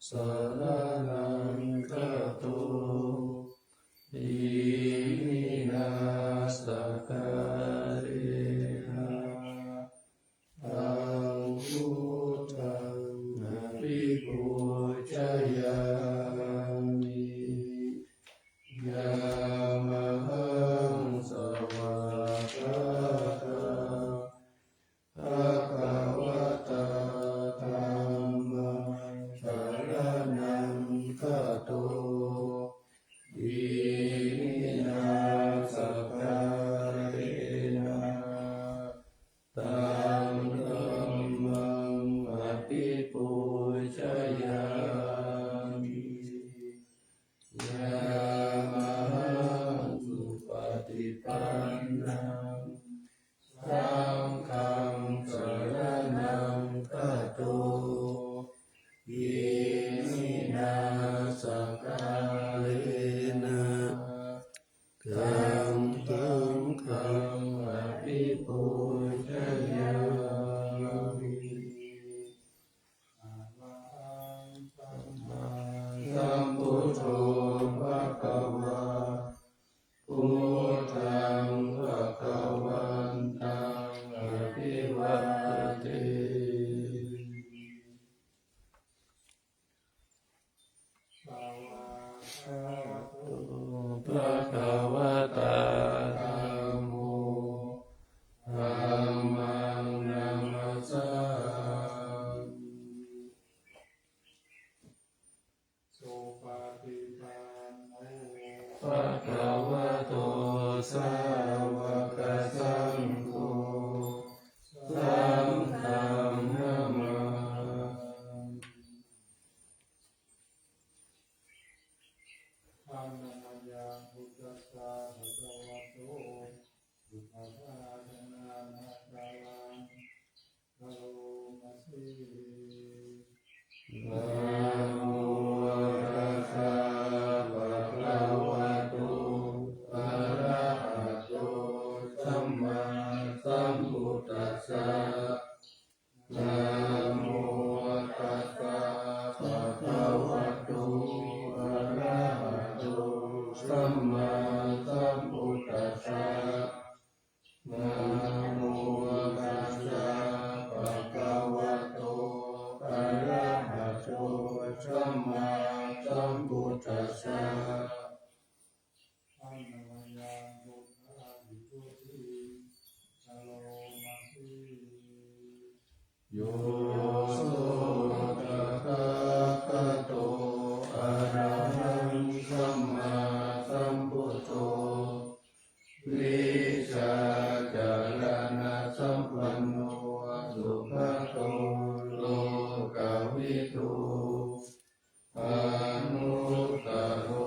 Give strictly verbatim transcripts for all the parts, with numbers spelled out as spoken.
saraṇaṃ gato, iminā sakkārena taṃ buddhaṃ abhipūjayāmi. Yamahaṃ svākkhātaṃ bhagavatā dhammaṃ saraṇaṃ gato, iminā sakkārena taṃ dhammaṃ abhipūjayāmi. Yamahaṃ supaṭipannaṃ saṅghaṃ saraṇaṃ gato, iminā sakkārena taṃ saṅghaṃ abhipūjayāmi. Arahaṃ sammāsambuddho bhagavā, buddhaṃ bhagavantaṃ abhivādemi. Svākkhāto bhagavatā dhammo, dhammaṃ namassāmi. Supaṭipanno bhagavato sāvakasaṅgho, saṅghaṃ namāmi. Annamayaṃ buddhassa bhagavato pubbabhāganāmakaraṃ karoma se. Namo tassa bhagavato arahato sammāsambuddhassa. Namo tassa bhagavato arahato sammāsambuddhassa. Namo tassa bhagavato arahato sammāsambuddhassa. Annamayaṃ buddhavibhūtiṃ karoma se. Yo so tathāgato arahaṃ sammāsambuddho vijjācaraṇasampanno sugato lokavidū anuttaro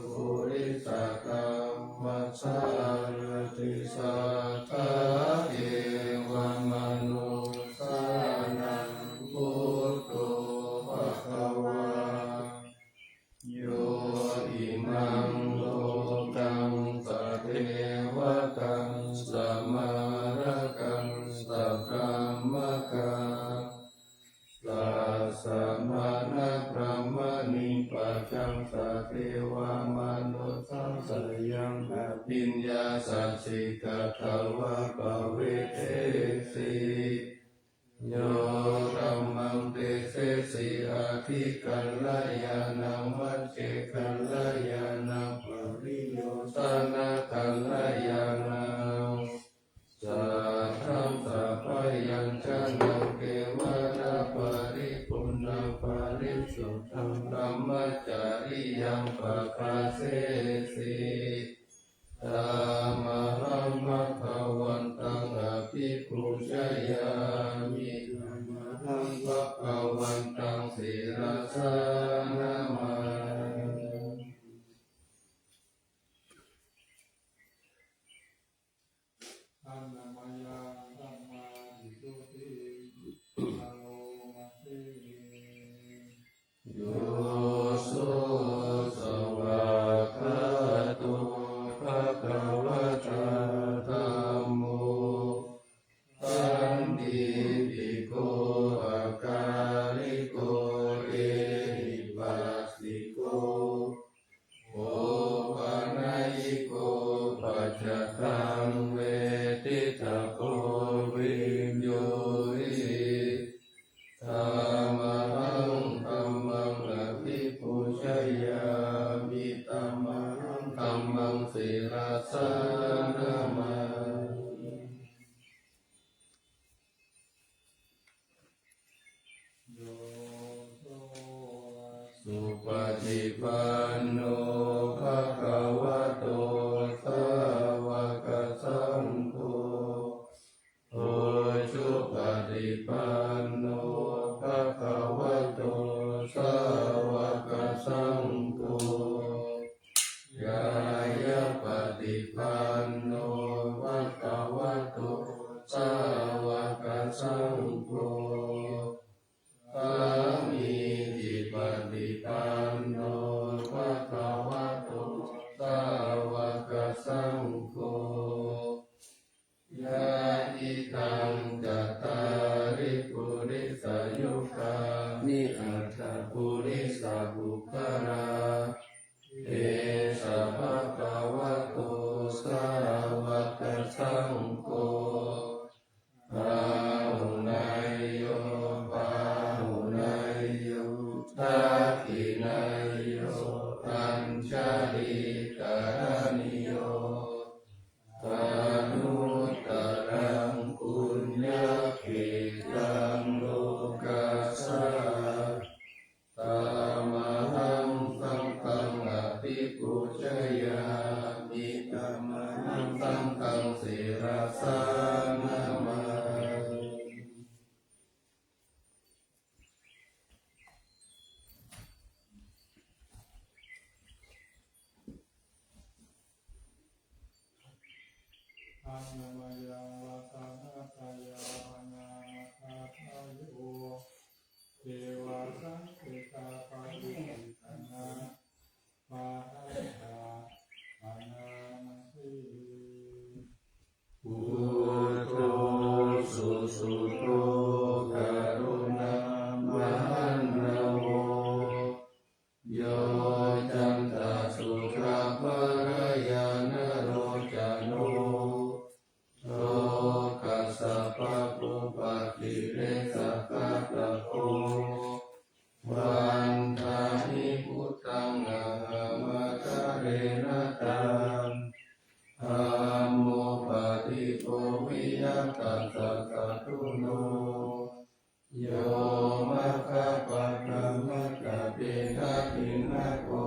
purisadammasārathi satthā devamanussānaṃ buddho bhagavā. Yo imaṃ lokaṃ sadevatāṃ samārakaṃ sabrahmakaṃ sassamaṇabrāhmaṇiṃ pajaṃ sadevamanussānaṃ sayaṃ abhiññāya siddhigatavā pavedesi. Yo dhammaṃ desesi adhikaraṇañāṇaṃ, pacchekaraṇañāṇaṃ, pariyosānakaraṇañāṇaṃ, saddhaṃ sabbañjaṇaṃ kevalaparipuṇṇaṃ parisuddhaṃ brahmacariyaṃ padassesi. Tamahaṃ bhagavantaṃ abhipūjayāmi. Tamahaṃ bhagavantaṃ sirasā namāmi. Annamayaṃ dhammavibhūtiṃ karoma se. Yo so svākkhāto bhagavatā dhammo sandiṭṭhiko akāliko ehi Supaṭipanno bhagavato sāvakasaṅgho, ujupaṭipanno bhagavato sāvakasaṅgho, ñāyapaṭipanno bhagavato sāvakasaṅgho, sāmīcipaṭipanno bhagavato sāvakasaṅgho, yadidaṃ cattāri purisayugāni aṭṭha purisapuggalā, esa bhagavato sāvakasaṅgho, āhuneyyo pāhuneyyo dakkhiṇeyyo añjalikaraṇīyo, anuttaraṃ puññakkhettaṃ lokassāti. Tamahaṃ saṅghaṃ abhipūjayāmi, tamahaṃ saṅghaṃ sirasā namāmi. Aññamaññaṃ ratanattayamanaṃ atthagāthayo, ceva sanke sabbapāṇinaṃ pāṇatthānāya manasī. Buddho susuddho karuṇāmahaṇṇavo, yoccantasukhapariñāṇalocano, lokassa pāpūpakilesaghātako, vandāmi buddhaṃ ahaṃ ādarena taṃ. Dhammo paṭibo viya tassa satthuno, yo maggapākamattabbe dakiṇhako,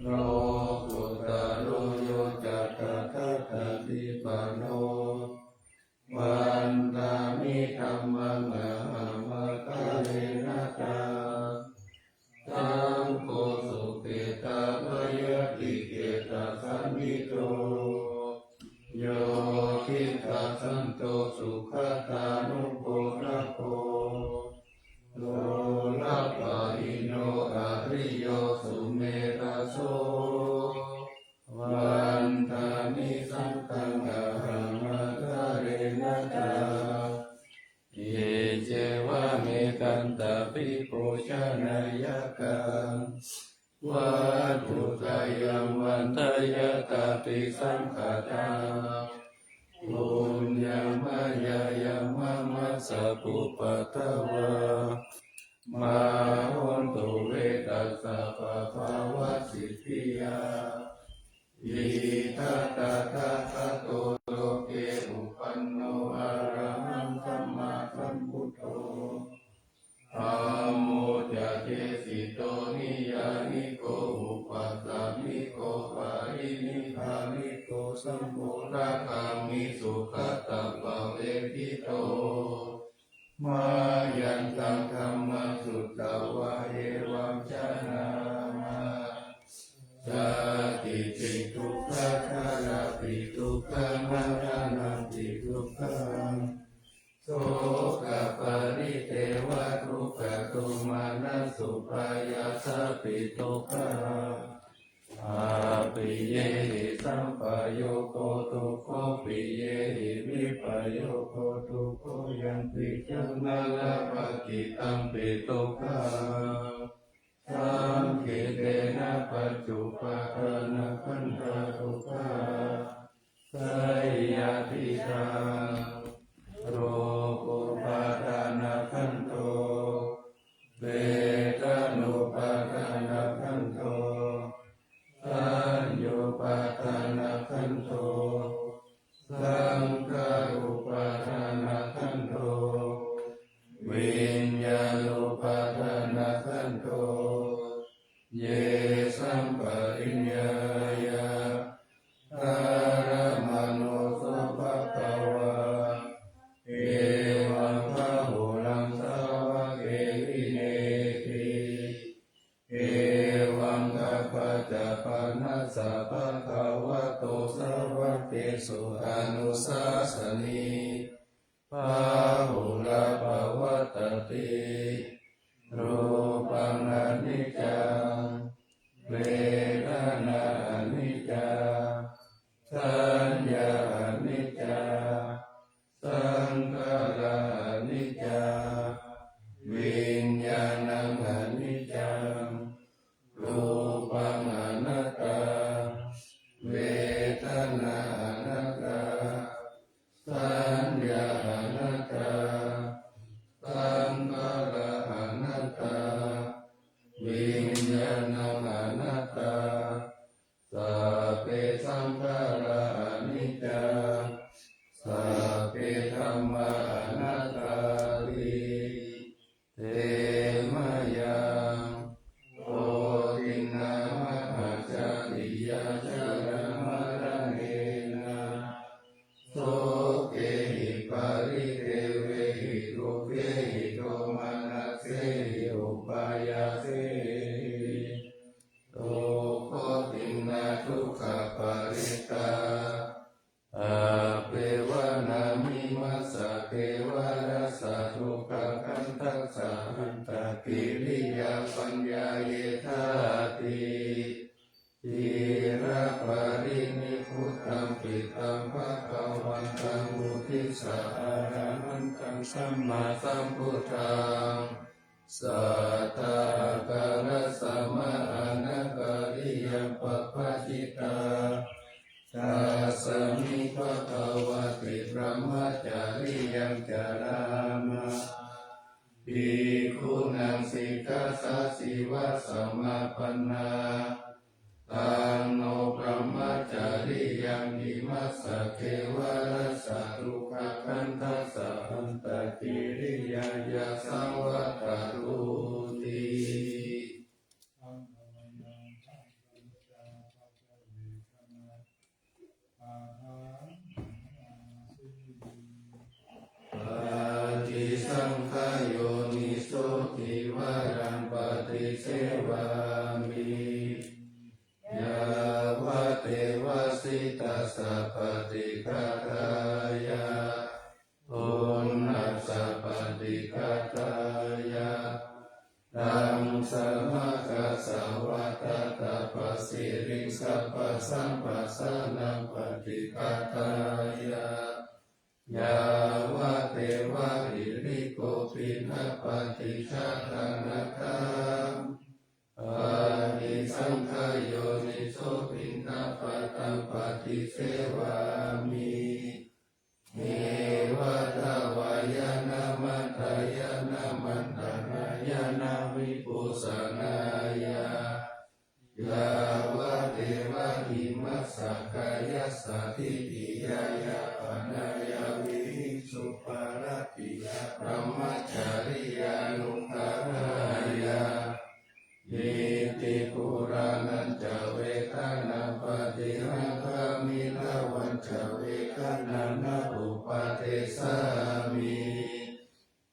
lokuttaro yo ca tathāgatapaṭipanno, vandāmi dhammaṃ ahaṃ ādarena taṃ. Saṅgho sukhettābhayātikhetasaṇṭhito, yo khittasanto sugatānugodhato, lokappahīno ariyo sumedhaso, vandāmi saṅghaṃ ahaṃ ādarena taṃ. Ye cevametaṃ abhipūjanayaṃ vatthuttayaṃ vandeyya, tāpi saṅkhātā puññaṃ mayā yaṃ mama sabbupaddavā, mā hontu ve tassa pāpāvasiddhiyā. Idha tathāgato loke uppanno arahaṃ sammāsambuddho, dhammo ca desito niyyāniko upāsamiko pariṇibbāniko sambodhagāmi sugatāpavejjito, mayantaṃ dhammaṃ sutvā evaṃ janāma: jātipi dukkhā jarāpi dukkhā maraṇampi dukkhaṃ, sokaparidevadukkhadomanassupāyāsāpi dukkhā, appiyehi sampayogo dukkho piyehi vippayogo dukkho, yampicchaṃ na labhati tampi dukkhaṃ, saṅkhittena pañcupādānakkhandhā dukkhā. Seyyathīdaṃ: rūpupādānakkhandho, vedanupādānakkhandho, saññupādānakkhandho, saṅkhārupādānakkhandho, viññāṇupādānakkhandho, sa bhagavato sāvakesu anusāsanī, bahulā pavattati. Rūpaṃ aniccaṃ, vedanā aniccā, saññā aniccā, saṅkhārā aniccā, viññāṇaṃ aniccaṃ, rūpaṃ anattā, vedanā anattā, saññā anattā, saṅkhārā anattā, viññāṇaṃ anattā, sabbe saṅkhārā aniccā, sabbe dhammā anattāti. Te mayaṃ koṭiṇṇā mahācātiyā jalamaṇṇena sokehi paridevehi dukkhehi domanassehi upāyāsehi, dukkoṭiṇṇā dukkhaparittā appevānamimassa kevalassa dukkhakkhandhassa antakiriyā paññāyedhāti. Ciraparinibbutampi taṃ bhagavantaṃ uddissa arahantaṃ sammāsambuddhaṃ satthā ākārasmā anakāriyaṃ pabbajitā. Tasmiṃ bhagavati brahmacariyyaṃ carāma bhikkhūnaṃ sikkhāsīvasamāpannā. Taṃ no brahmacariyyaṃ imassa kevalassa dukkhakkhandhassa antakiriyāya saṃvattatūti. Paṭisaṅkhā yoniso cīvaraṃ paṭisevāmi. Yāvadeva sītassa paṭighātāya, uṇhassa paṭighātāya, ḍaṃsamakasavātātapasiriṃsapasamphassānaṃ paṭighātāya, yāvadeva hirikopinapaṭicchādanatthaṃ. Paṭisaṅkhā yoniso piṇḍapātaṃ paṭisevāmi. Neva davāya na madāya na maṇḍanāya na vibhūsanāya, yāvadeva imassa kāyassa ṭhitiyā yāpanāya vihiṃsuparatiyā brahmacariyānuggahāya, niṭṭhipurāṇañca vedanaṃ paṭihaṅkhāmi navañca vedanaṃ na uppādessāmi.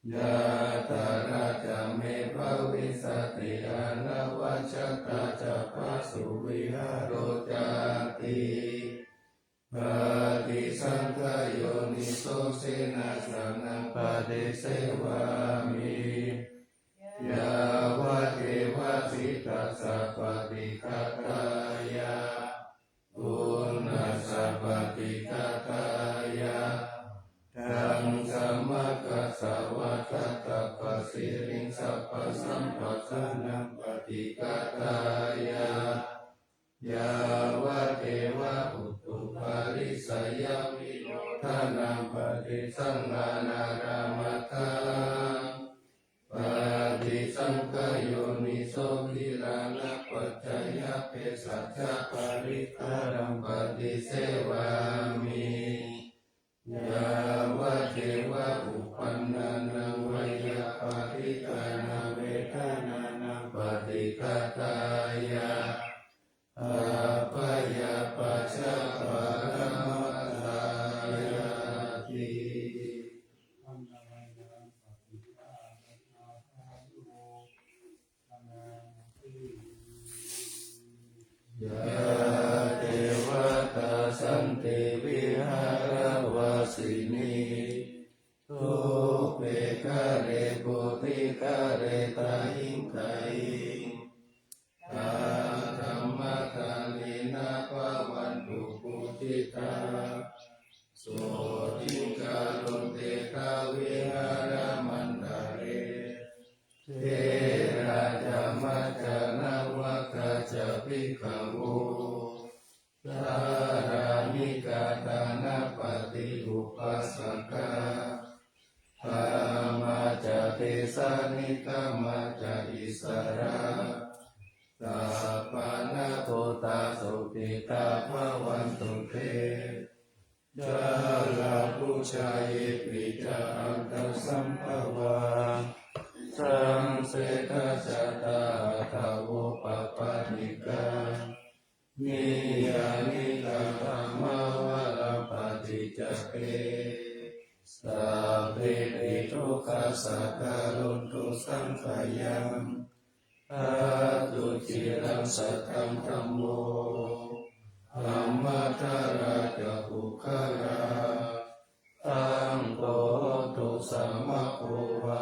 Yātrā ca me bhavissati anavajjatā ca phāsuvihāro cāti. Paṭisaṅkhā yoniso senāsanaṃ paṭisevāmi. Yāvadeva sītassa paṭighātāya, uṇhassa paṭighātāya, ḍaṃsamakasavātātapasiriṃsapasamphassānaṃ paṭighātāya, yāvadeva utuparissayavinodanaṃ paṭisaṅkhānārāmatthaṃ. Paṭisaṅkhā yoniso gilānapaccayabhesajjaparikkhāraṃ paṭisevāmi. Yāvadeva uppannānaṃ veyyābādhikānaṃ vedanānaṃ paṭighātāya, abyāpajjhaparamatāyāti. Yā viharavāsinī, thūpe ghare bodhighare tahiṃ tahiṃ, tā dhammadānena bhavantu pūjitā, sotthiṃ karontedha vihāramaṇḍale. Therā ca majjhā navakā ca bhikkhavo, sārāmikā dānapatī upāsakā, gāmā ca desā negamā ca issarā, sappāṇabhūtā sukhitā bhavantu te. Jalābujā yepi ca aṇḍasambhavā, saṃsedajātā athavopapātikā, niyyānikaṃ dhammavaraṃ paṭicca te, sabbepi dukkhassa karontu saṅkhayaṃ. Ṭhātu ciraṃ sataṃ dhammo, dhammaddharā ca puggalā, saṅgho hotu samaggo va,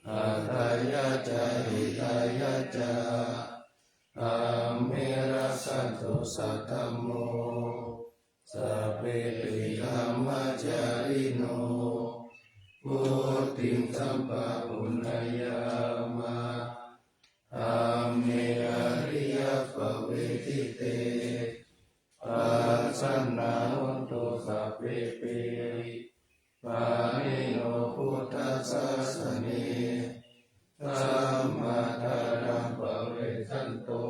atthāya ca hitāya ca. Amhe rakkhatu saddhammo, sabbepi dhammacārino, vuḍḍhiṃ sampāpuṇeyyāma. Amhe ariyappavedite, pasannā hontu sabbepi, pāṇino buddhasāsane. Sammā dhāraṃ pavecchanto,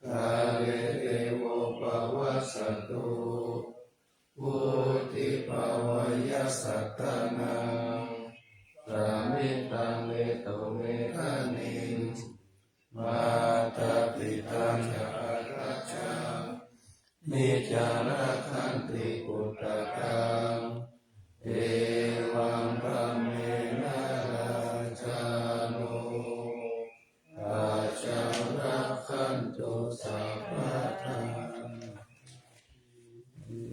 kāle devo pavassatu, vuḍḍhibhāvāya sattānaṃ, samiddhaṃ netu medaniṃ. Mātā pitā ca atrajaṃ, niccaṃ rakkhanti puttakaṃ, evaṃ dhammena rājāno, pajaṃ rakkhantu sabbadā.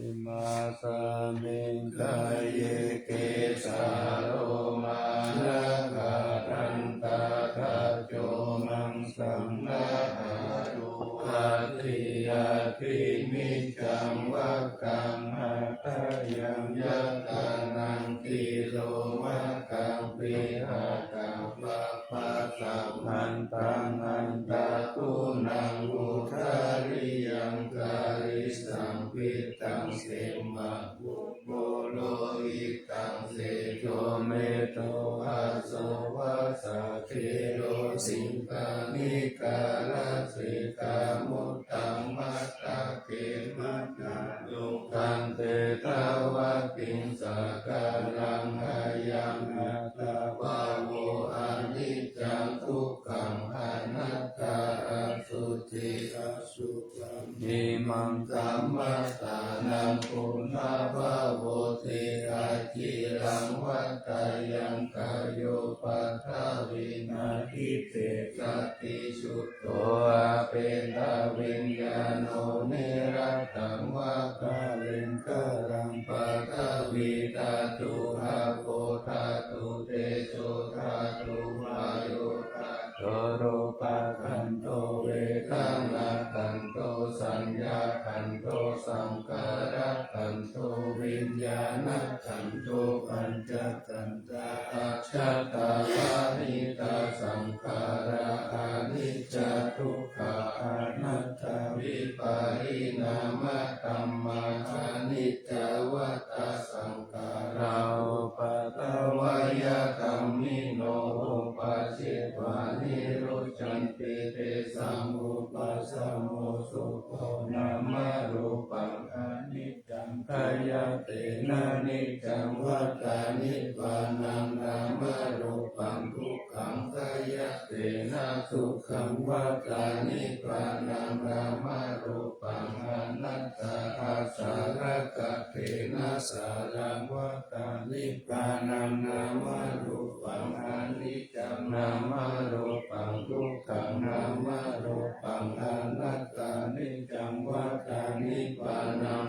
Imasmiṃ kāye kesā lomā nakhā dantā taco maṃ saṃ nahārū aṭṭhī aṭṭhimiñjaṃ vakkaṃ hadayaṃ yakanaṃ tilomakampi haka pabba samantaṃ antaguṇaṃ udariyaṃ karīsaṃ pittaṃ semma pubbo lohitaṃ sedo medo aso vasa khero siṅghāṇikā lasikā muttaṃ matthake maṇḍa- -ṇukampetha vatiṃsakālaṃ ayaṃ attabhāvo aniccaṃ dukkhaṃ anattā asuci asukhaṃ imaṃ kammaṭṭhānaṃ punabbhavoti. Aciraṃ vata ayaṃ kāyo paṭhaviṃ adhisessati chuddho apetaviññāṇo niratthaṃ va kaliṅgaraṃ. Paṭhavī dhātu āpo dhātu tejo dhātu vāyo dhātu rūpakkhandho vedanākkhandho saññākkhandho saṅkhārakkhandho viññāṇakkhandho pañcakkhandhā ajjhattabahiddhā saṅkhārā aniccā dukkhā anattā vipariṇāmadhammā. Aniccā vata saṅkhārā uppādavayadhammino uppajjitvā nirujjhanti tesaṃ vūpasamo sukho nāmarūpaṃ aniccaṃ khayatena niccaṃ vata nibbānaṃ nāmarūpaṃ dukkhaṃ khayatena sukhaṃ vata nibbānaṃ nāmarūpaṃ anattā āsarakkhaṇena sāraṃ vata nibbānaṃ nāmarūpaṃ aniccaṃ nāmarūpaṃ dukkhaṃ nāmarūpaṃ anattā niccaṃ vata nibbānaṃ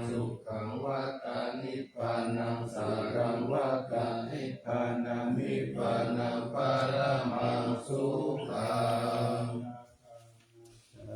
nibbānaṃ paramaṃ sukhaṃ.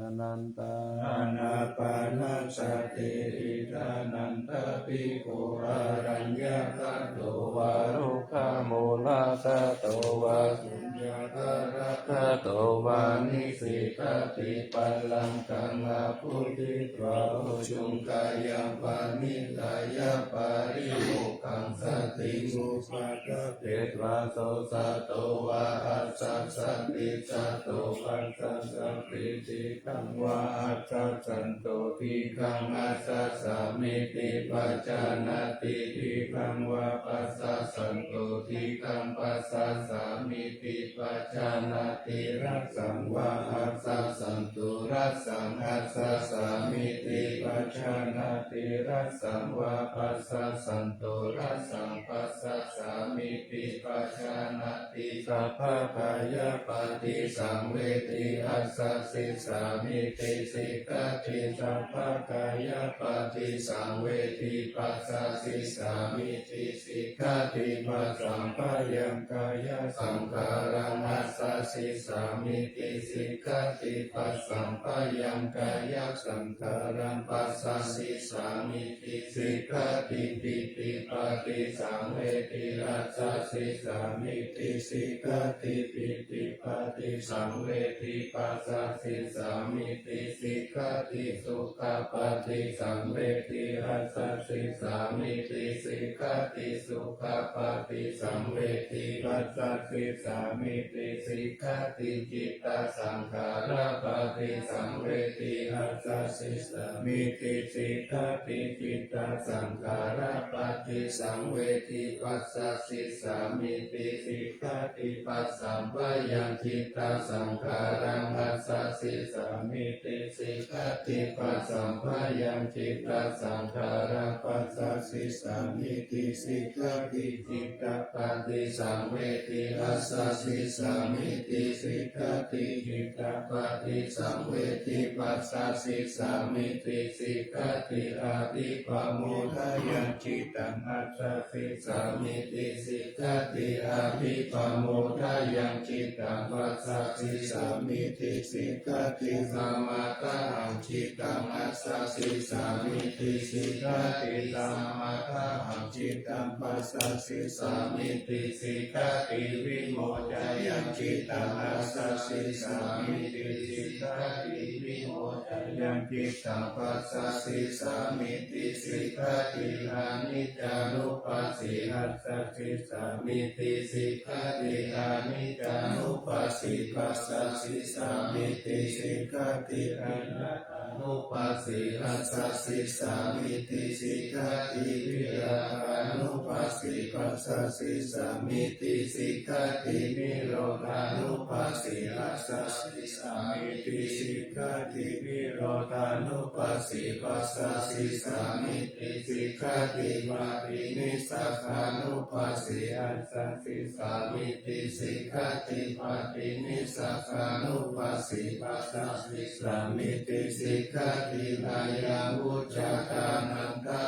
Anantā ānāpānasati, iddhānantā bhikkhū, āraññakato vā, rukkhamūlagato vā, suññāgāragato vā, nisīdati pallaṅkaṃ abhujitvā, ujuṃ kāyaṃ paṇidhāya, parivutthaṃ satiṃ upaṭṭhapetvā, so sato vā asassati, sato passasati, dī ṭhaṃ vā asassanto, dīghaṃ asassāmīti pajānāti, dīghaṃ vā passassanto, dīghaṃ passasāmīti pajānāti, rassaṃ vā asassanto, rassaṃ asassāmīti pajānāti, rassaṃ vā passassanto, rassaṃ passasāmīti pajānāti, sabbakāyapaṭisaṃvedi, assasissāmīti sikkhati, sabbakāyapaṭisaṃvedi, passasissāmīti sikkhati, passamphayaṃ kāyasaṅkhāraṃ, assasissāmīti sikkhati, passamphayaṃ kāyasaṅkhāraṃ, passasissāmī ti sikkhati, pītipaṭisaṃvedi, assasissāmīti sikkhati, pītipaṭisaṃvedi, passasissāmīti sikkhati, sukhapaṭisaṃvedi, assasissāmīti sikkhati, sukhapaṭisaṃvedi, passasissāmīti sikkhati, cittasaṅkhārapaṭisaṃvedi, assasissāmīti sikkhati, cittasaṅkhārapaṭisaṃvedi, passasissāmīti sikkhati, passamphayaṃ cittasaṅkhāraṃ, assasissāmīti sikkhati, passamphayaṃ cittasaṅkhāraṃ, passasissāmīti sikkhati, cittapaṭisaṃvedi, assasissāmīti sikkhati, cittapaṭisaṃvedi, passasissāmīti sikkhati, abhipamodāyaṃ cittaṃ, assasissāmīti sikkhati, abhipamodāyaṃ cittaṃ, passasissāmīti sikkhati, samādāhaṃ cittaṃ, assasissāmīti sikkhati, samādāhaṃ cittaṃ, passasissāmīti sikkhati, vimoceyyaṃ cittaṃ, assasissāmīti sikkhati, vimoceyyaṃ cittaṃ, passasissāmīti sikkhati, aniccānupassī, assasissāmīti sikkhati, aniccānupassī, passasissāmīti sikkhati, anattānupassī, assasissāmīti sikkhati, virāgānupassī, passasissāmīti sikkhati, nirodhānupassī, assasissāmīti sikkhati, nirodhānupassī, passasissāmīti sikkhati, paṭinissagānupassī, assasissāmīti sikkhati, paṭinissagānupassī, passasissāmīti sikkhati, ayaṃ vuccati anantā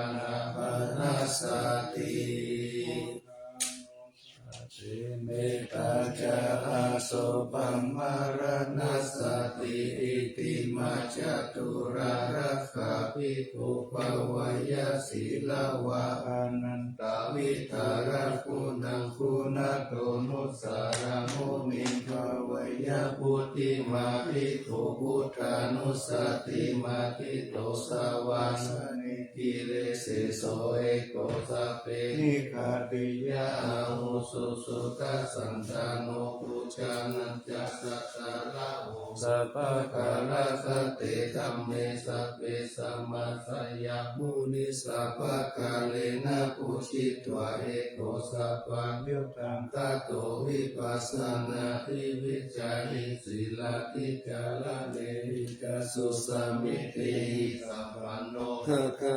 ānāpānasati. Mettā ca asovaṃ maraṇasati, itimā caturā rakkha bhikkhū bhāveyya sīlavā, anantavidaṃ guṇaṃ guṇāto nussaraṃ muniṃ bhāveyya. Puthimā bhikkhū buddhānussatimatthito, savāsanikirese so eko, sabbehi ṭhātiyā ahuṃ susuddhasaṅghaṇo, bujānañca sakalaṃ sabbakārassa te dhamme sabbe samassayaṃ muni sabbakārena pūjitvā eko sabbaññutaṃ tato vipassanādhi vijjāhi sīlādhi caraṇehi ca susamādhihi sampanno.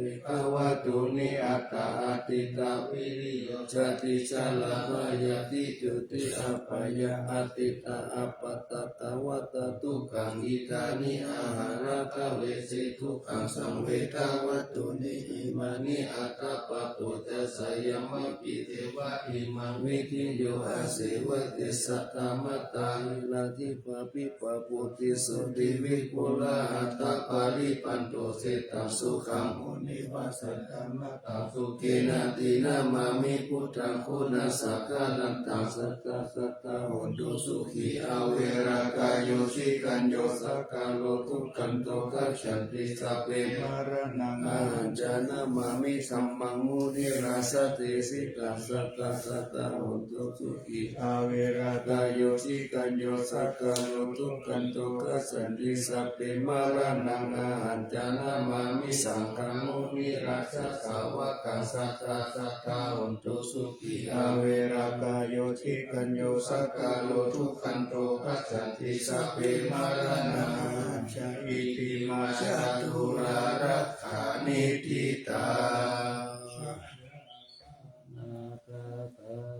aneka vattuni aṭṭha. Atīta viriyo jāti jarā byādhi juti apāyā, atīta appattattā vata dukkhaṃ. Idāni āhārappavese dukkhaṃ saṃvedha vattuni imāni aṭṭha. Pāpū ca sayamāpi devā imaṃ vidheyū asevāti. Saddhammattā gilāne pāpitabbo tisso divi pura aṭṭha. Parittaṃ tusitaṃ sukhaṃ munivaravacanaṃ Dhammattaṃ sukhena dinamāmi buddhaṃ guṇasaṅgharantaṃ. Sadā sadā hontu sukhī averā kāyo cikañño sakkāro duggando gacchanti sabbe maraṇaṃ ahañca namāmi dhammaṃ munirājadesitaṃ. Sadā sadā hontu sukhī averā kāyo cikañño sakkāro duggando gacchanti sabbe maraṇaṃ ahañca namāmi saṅghaṃ munirājasāvakaṃ. Sadā sadā hontu sukhī averā kāyo cikañño sakkāro duggando gacchanti sabbe maraṇaṃ ahañca. Itimā caturārakkhanītitā.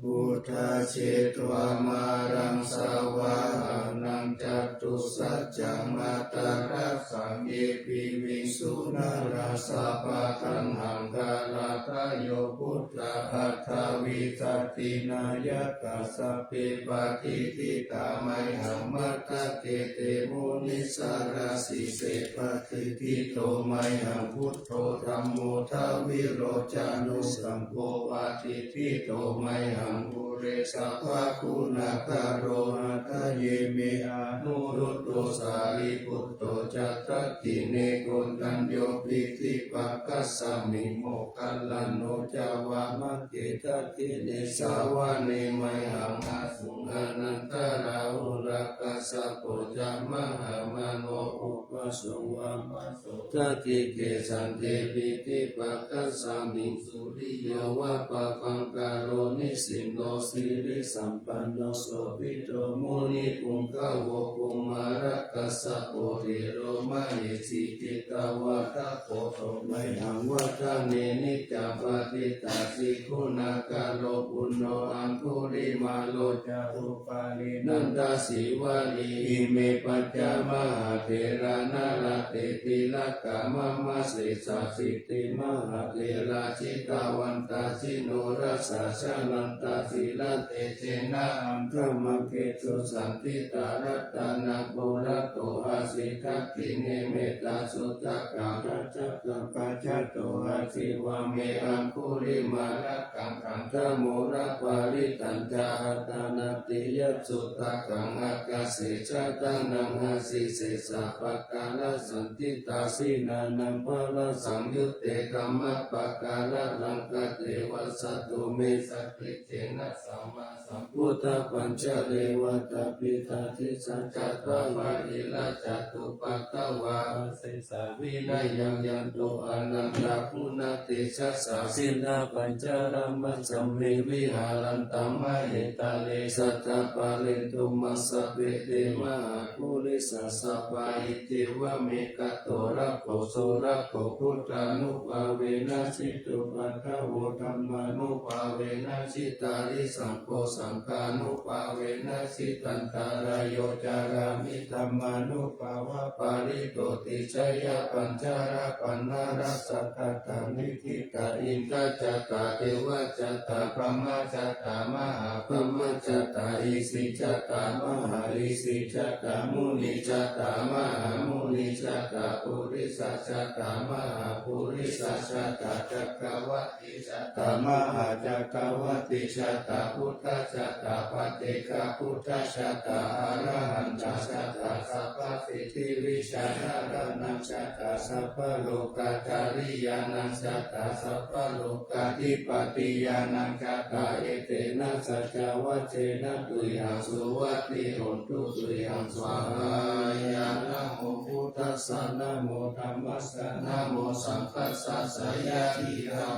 Buddhaṃ jetvā māraṃ savāhanaṃ catusaccāmatarasaṃ ye piviṃsu narāsabhā. Taṇhaṅkarādayo buddhā aṭṭhavīsati nāyakā sabbe patiṭṭhitā mayhaṃ matthake te munissarā. Sīse patiṭṭhito mayhaṃ buddho dhammo dvilocano saṅgho patiṭṭhito mayhaṃ ure sabbaguṇākaro. Hadaye me anuruddho sārīputto ca dakkhiṇe koṇḍañño piṭṭhibhāgasmiṃ moggallāno ca vāmake. Dakkhiṇe savane mayhaṃ āsuṃ ānandarāhulā kassapo ca mahāmāno upāsako vāmasotake. Kesante piṭṭhibhāgasmiṃ suriyo va pabhaṅkaro nisinno sirisampanno sobhito munipuṅgavo. Kumārakassapo thero mahesī cittavādako so mayhaṃ vadane niccaṃ patiṭṭhāsi guṇākaro. Puṇṇo aṅgulimālo ca upālī nandasīvalī ime pañca mahātherā nalāṭe tilakā mama. Sesāsīti mahātherā jitavantā jinorasā jalantā sīlatejena aṅgamaṅgesu saṇṭhitā. Ratanaṃ purato āsi dakkhiṇe mettasuttakaṃ dhajaggaṃ pacchato āsi vāme aṅgulimālakaṃ. Khandhamoraparittañca āṭānāṭiyasuttakaṃ ākāse chadanaṃ āsi sesā pākārasaṇṭhitā. Jinā nānābarasaṃyutte dhammapākāralaṅkate vasato me sakiccena sammāsambuddhapañjare. Vātapittādisañjātā bāhirajjhattupaddavā asesā vinayaṃ yanto anantaguṇatejasā. Jinapañjaramajjhamhi viharantaṃ mahītale sadā pālentu māṃ sabbe te mahāpurisāsabhā. Iccevam ekato rakkho so rakkho buddhānubhāvena jitupaddavo dhammānubhāvena jitārisaṅgho saṅghānubhāvena jitantarāyo carāmi dhammānubhāvapālito. Tijjāyapañjarapaṇṇarasatātandikkhitā indajātā devajātā brahmajātā mahābrahmajātā isijātā mahāisijātā munijātā mahāmunijātā purisajātā mahāpurisajātā cakkavā tijātā mahācakkavātijātā buddhajātā paccekabuddhajātā arahantajātā sabbasiddhivijjādharānañjātā sabbalokācariyānaṃ jātā sabbalokādhipatiyānaṃ jātā etena saccavajjena tuyhaṃ suvatthi hotu tuyhaṃ svāhāya. Namo buddhassa namo dhammassa namo saṅghassa jayati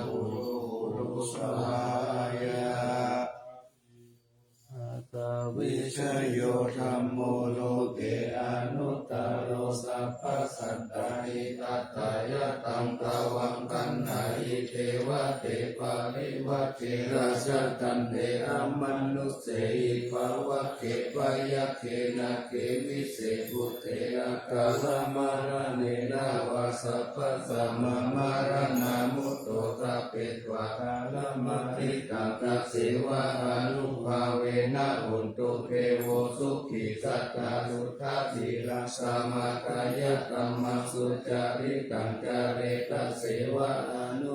hotu svāhāya. Atha vijayo dhammo loke anuttaro sabbasattāhitatthāya taṃ tvaṃ gaṇhāhi devate parivajje rājadaṇḍe amanus sehi pāvake byagghe nāge vise bhūte akālamaraṇena vā sabbasmā maraṇā mutto tappetvā kālamāritaṃ tasseva ānubhāvena hotu devo sukhī sadā suddhasīlā samaṇāya dhammaṃ sucaritaṃ care tasseva ānu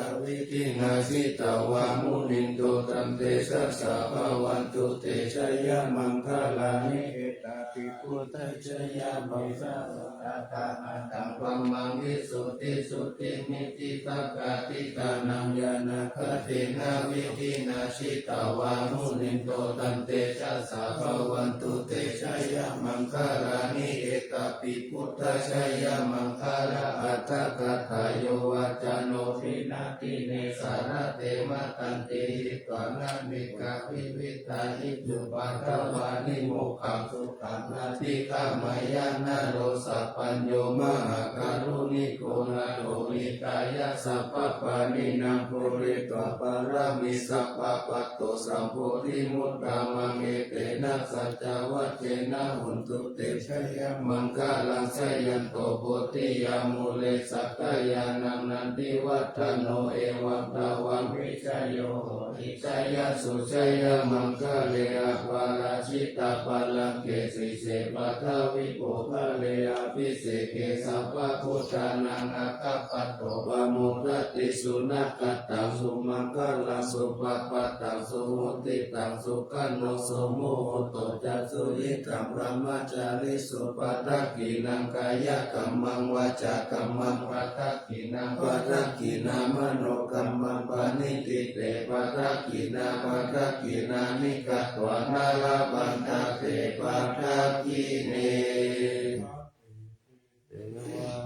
Ekavividhānaṃ vidhinā jitavā munindo, tantejasā bhavatu te jayamaṅgalāni. Etāpi buddhajayamaṅgalaaṭṭhagāthā, mataṃ brahmā visuddhijutimiddhibakābhidhānaṃ, ñāṇāgadena vidhinā jitavā munindo, tantejasā bhavatu te jayamaṅgalāni. Etāpi buddhajayamaṅgalaaṭṭhagāthā, yo vācano dinadine sarate matandī, hitvānanekavividhāni cupaddavāni, mokkhaṃ sukhaṃ adhigameyya naro sapañño. Mahākāruṇiko nātho hitāya sabbapāṇinaṃ pūretvā pāramī sabbā patto sambodhimuttamaṃ. Etena saccavajjena hotu te jayamaṅgalaṃ. Jayanto bodhiyā mūle sakyānaṃ nandivaḍḍhano evaṃ tvaṃ vijayo hohi jayassu jayamaṅgale aparājitapallaṅke sīse paṭhavipokkhare abhiseke sabbabuddhānaṃ aggappatto pamodati. Sunakkhattaṃ sumaṅgalaṃ supabhātaṃ suhuṭṭhitaṃ sukhaṇo sumuhutto ca suyiṭṭhaṃ brahmacārisu padakkhiṇaṃ kāyakammaṃ vācākammaṃ padakkhiṇaṃ padakkhiṇaṃ manokammaṃ paṇidhī te padakkhiṇā padakkhiṇāni katvāna labhantatthe padakkhiṇe.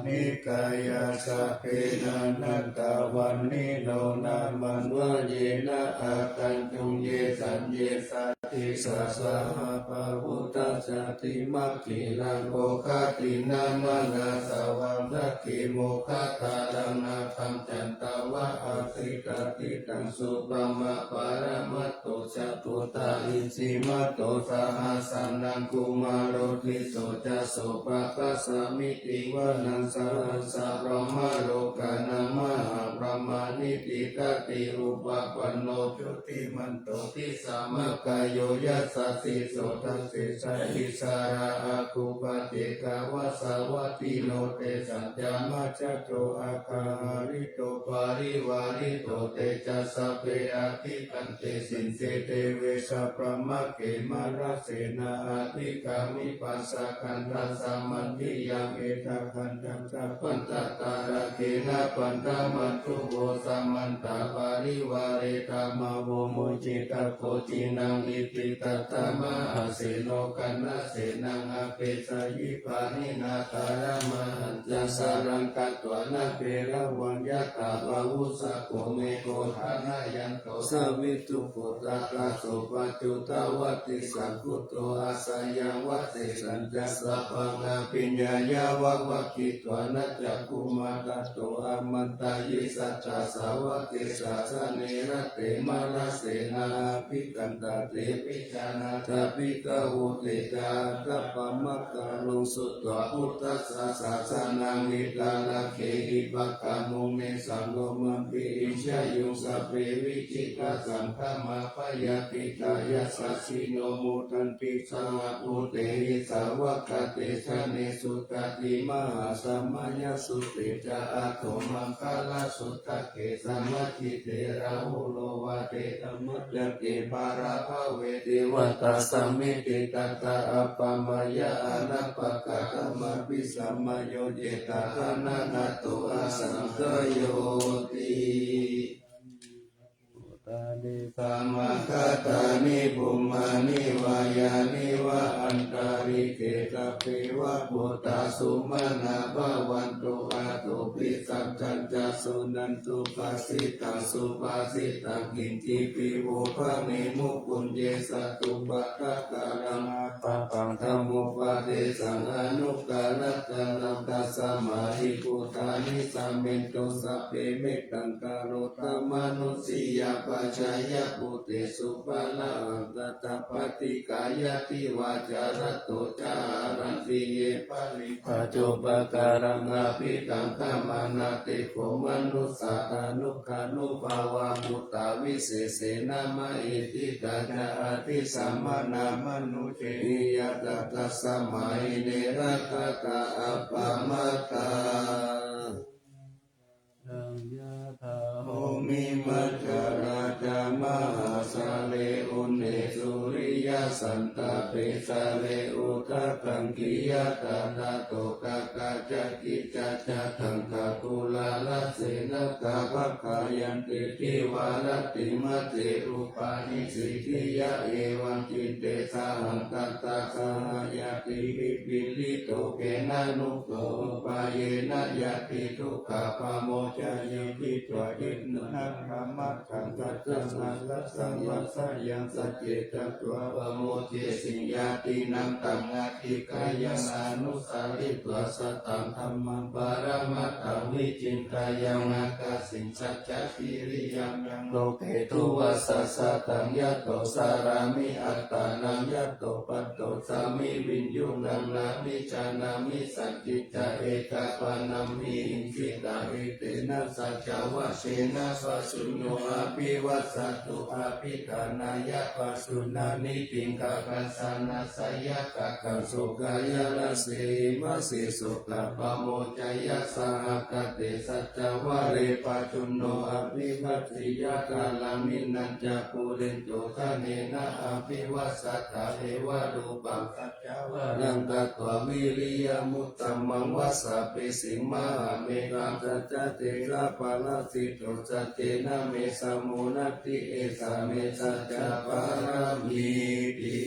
Nikāyā sabbe nānattavaṇṇino nāmanvayena āgañchuṃ ye caññe sadisā saha pavutthajātimakkhīlaṃ oghatiṇṇamanāsavaṃ dakkhemoghataraṃ nāgaṃ candaṃva asitātitaṃ. Subrahmā paramatto ca puttā iddhimato saha sanaṅ kumāro tisso ca sopāga samitiṃ vanaṃ. Sahassabrahmalokānaṃ mahābrahmābhitiṭṭhati upapanno jutimanto disamakāyo yasassi so. Dasettha issarā āgū paccekavasavattino tesañca majjhato āga hārito parivārito. Te ca sabbe abhikkante sinde deve sabrahmake mārasenā abhikkāmi passa kaṇhassa mandiyaṃ. Etha gaṇhantattha bandhatha rāgena bandhamatthu vo samantā parivāretha mā vo muñcittha koci naṃ. Iti tattha mahāseno kaṇhasenaṃ apesayi pāṇinā talamāhacca saraṃ katvāna bheravaṃ. Yathā pāvussako megho thanayanto savijjuko tadā so paccudāvatti saṅkuddho asayaṃ vase. Tañca sabbaṃ abhiññāya vavakkhitvāna cakkhumā tato āmantayi satthā sāvake sāsane rate. Mārasenā abhikkantā te vijānātha bhikkhavo. Te ca ātappamakaruṃ sutvā buddhassa sāsanaṃ vītarāgehi pakkāmuṃ nesaṃ lomampi iñjayuṃ. Sabbe vijitasaṅgāmā bhayātītā yasassino modanti saha bhūtehi sāvakā te janesutāti. Mahāsamayasutte ca āgū maṅgalasuttake samijjhite Rāhulo Vācedamācakkhate pālabbhave devatā samitiṃ tattha appamāya anappakanābhisamayo. Ye ca gaṇanātho asaṅkhayoti. Bhūtāni samāgatāni bhummāni vā yāni va antalikkhe sabbeva bhūtā sumanā bhavantu athopi sakkacca suṇantu bhāsitaṃ. Subhāsitaṃ kiñcipi vo bhaṇemu puññe satupakāraṃ appapaṃ dhammūpadesaṃ anukkarattaraṃ tasmā hi bhūtāni samentu sabbe mettaṃ karotha mānusiyā pajāya bhūtesu pāṇahaṃ tattha paṭiggayapi vācārato ca haranti ye baliṃ pacupakaraṃ abhikaṅkhamānā te kho manussā anuggānubhāvā bhūtā visesena mahessi ca adhigamānā manujehi ñātā tasmā hi ne rakkhatha appamattā. Yathā bhummimajjharā ca mahāsāgare uṅhe suriyasantapesāre udakaṅkhe yathā tadokā cakkhicakkhā taṅkhakuḷārasenakā bhaggāyanti divāratimate upāhisi dhīyā evaṃ citte sahaṃ tattha saha ñātibhi pīḷito khenamukhyo upāyena ñāti dukkhā pamuccaye. Hitvā khīṇaṃ dānaṃ dhammaṃ arthaṃ āsavaṃ seyyaṃ sacce tatvā pamo Mucciṃ ñātīnaṃ taṃ adhikkāya anusaritvā sataṃ dhammaṃ paramatthaṃ vicintayāma. Kāsiṃ saccakiriyaññaṃ loke dvādasasatam yato carāmi attānaṃ yato paṭṭhosāmi viññuṇṇaṃ nābhijānāmi saññī ca ekapāṇamhi iṃsitā etena saccavajjena pāthuṇo abhivāsatu abhidhānāya pāthuṇā niṭṭhitaṃ gaganassayamakakhaṃsu kāyāraje imāse sokappamoccāya sahagatē saccavajje pāthuṇo abhivāseyya. Kālāni nañca pūrentu sallena abhivāsatāyeva rūpaṃ saccaṃ varaṃ katvā viriyamuttamaṃ vassaṃ pītiṃ mahāmettaṃ saccatejapālāsito saccena me samo natthi esā me saccapāramīti.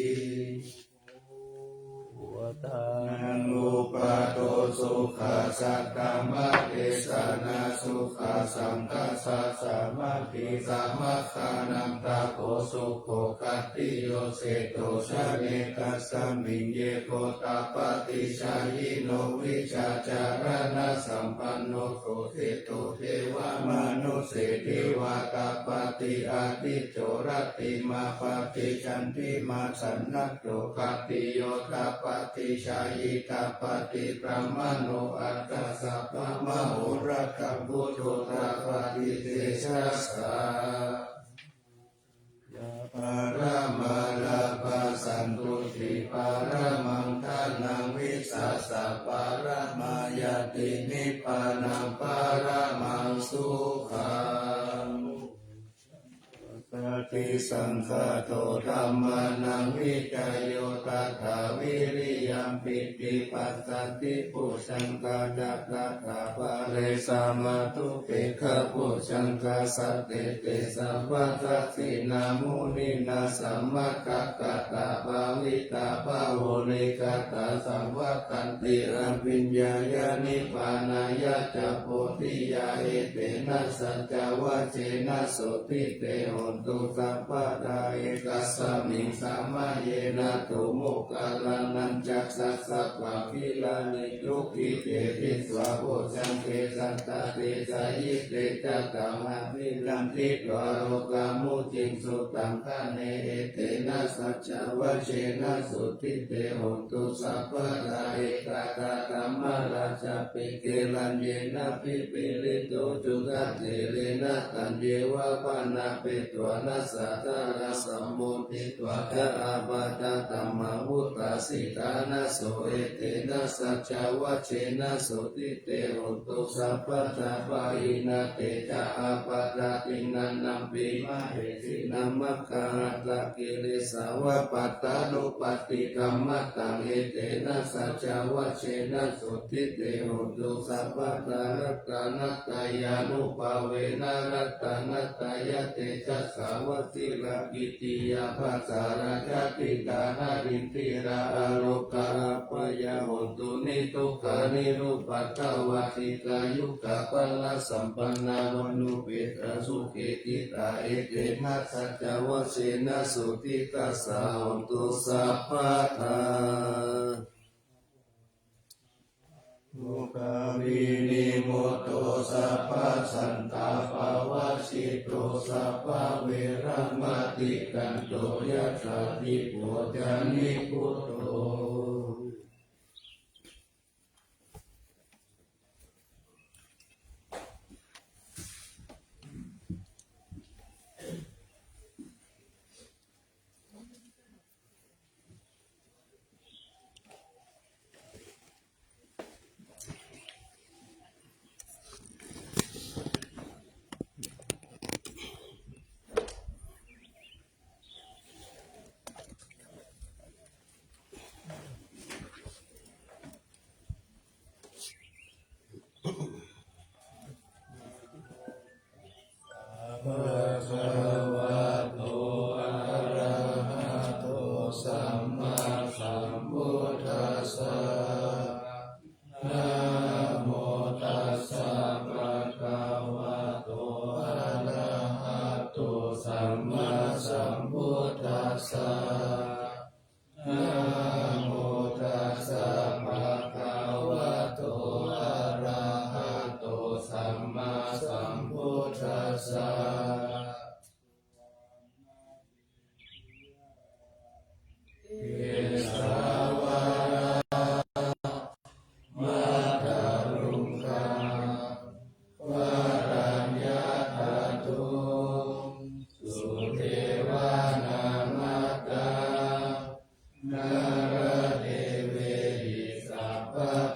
Uddhaṃ upādo sukhā saddhammadesanā sukhā saṅghassa sāmaggī samaggānaṃ tapo sukho khattiyo seṭṭho janetasmiṃ ye gottapaṭicchājino vijjācaraṇasampanno so seṭṭho devamanusse devatapatti atikko rattimā paṭicchantibhāsannatto khattiyo tapati jhāyī tapati brāhmaṇo atha sabbamahorattaṃ buddho tapati tejasā. Yā paramā lābhā santuṭṭhī paramaṃ dhanaṃ vissāsā paramā ñātī nibbānaṃ paramaṃ sukhaṃ. Satisaṅkhāto dhammānaṃ vicayo tathā viriyampīti passaddhi bojjhaṅgā ca tathāpare samādhupekkhabojjhaṅgā sattete sabbadassinā muninā sammadakkhātā bhāvitā bahulīkatā saṃvattanti abhiññāya nibbānāya ca bodhiyā. Etena saccavajjena sotthi te hotu sabbadā. Ekasmiṃ samaye nātho moggallānañca kassapaṃ gilāne dukkhite disvā bojjhaṅge satta desayi. Te ca taṃ abhinanditvā rogā mucciṃsu taṅkhaṇe. Etena saccavajjena sotthi te hotu sabbadā. Ekadā dhammarājāpi gelaññenābhipīḷito cundattherena taññeva bhaṇāpetvāna sādaraṃ sammoditvā ca ābādhā tamhā vuṭṭhāsi ṭhānaso. Etena saccavajjena sotthi te hotu sabbadā. Pahīnā te ca ābādhā tiṇṇannampi mahesinaṃ maggāhatakilesāva pattānuppattidhammataṃ. Etena saccavajjena sotthi te hotu sabbadā. Ratanattayānubhāvena ratanattayatejasā vajirakkhittiyā bhāsāraja diṭṭhā harindiyā ālokā ābhayā hontu nidukkhā nirupaddavā dīghāyukā balasampannā vaṇṇaṃ sukhī citā. Etena saccavajjena sotthi tassa hotu sabbadā. Dukkhavinimutto sabbasantāpavajjito sabbaveramatikkanto yattha dīpo ca nibbuto.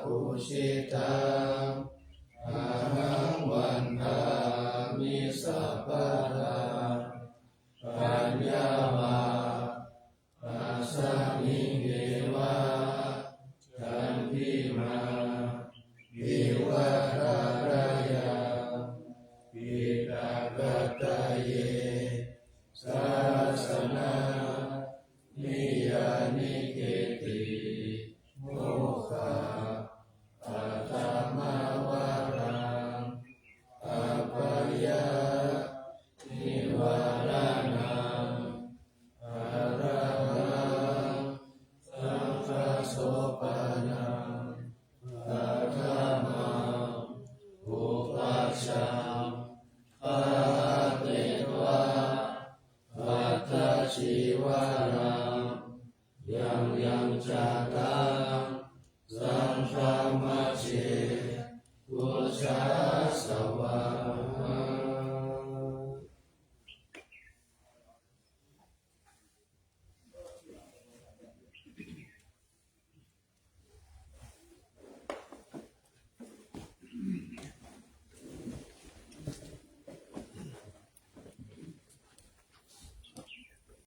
pūjitaṃ, ahaṃ vandāmi sabbadā. Paññā vā asmiṃ eva candimā iva thārāya, khiḍḍākataye sāsanā, niyyānike'ti mokkhapathimā varaṃ, apāyanivāraṇaṃ arahaṃ saṅghasopanam paṭhamaṃ upajjhaṃ ādetvā pattacīvaraṃ, yaṃ yaṃ ca taṃ saṅghamajjhe pūjāsava.